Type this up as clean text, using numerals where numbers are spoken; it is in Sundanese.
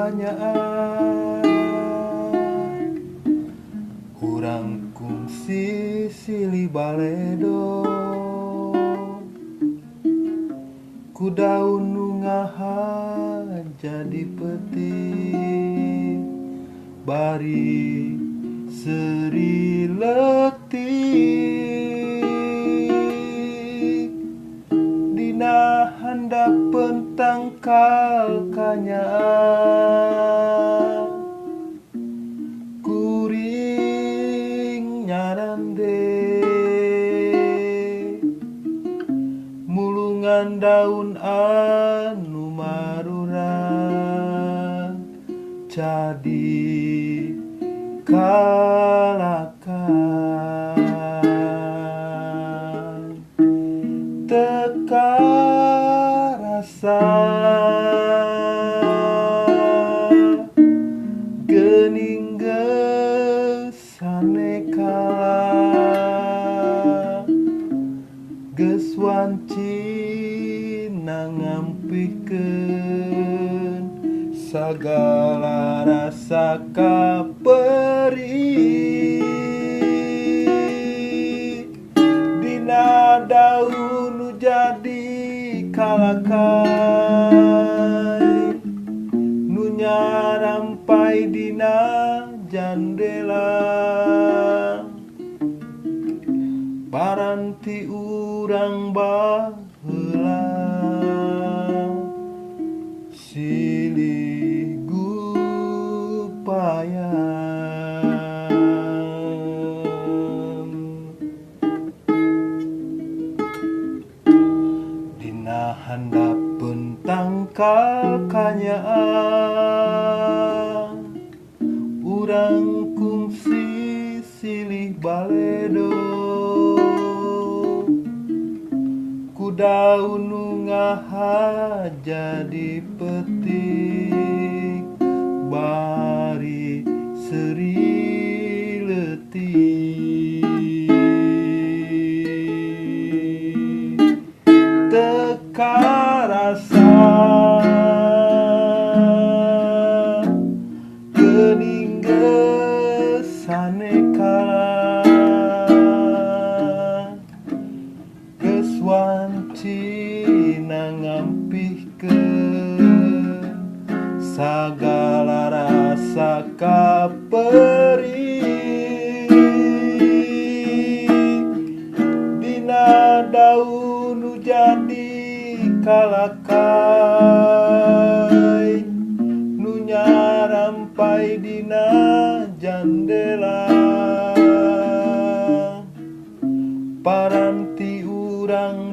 kanyaah. Urang kungsi silih baledo ku daun nu ngaha jadi petik bari seri leutik dina handapeun tangkal kanyaah kuring nyarande mulungan daun anu marurang jadi kalakan teu karasa geuning geus sanekala geus wancina ngampihkeun sagala rasa kaperih dina daun nu jadi kalakai nu nyarampai dina jandela paranti urang baheula silih gupayan. Dina handapeun tangkal kanyaah urang kungsi silih baledo ku daun nu ngaha jadi petik bari seri leutik teu karasa geuning geus sanekala geus wancina ngampihkeun sagala rasa kaperih dina daun nu jadi kalakai nu nyarampai dina jandela paranti urang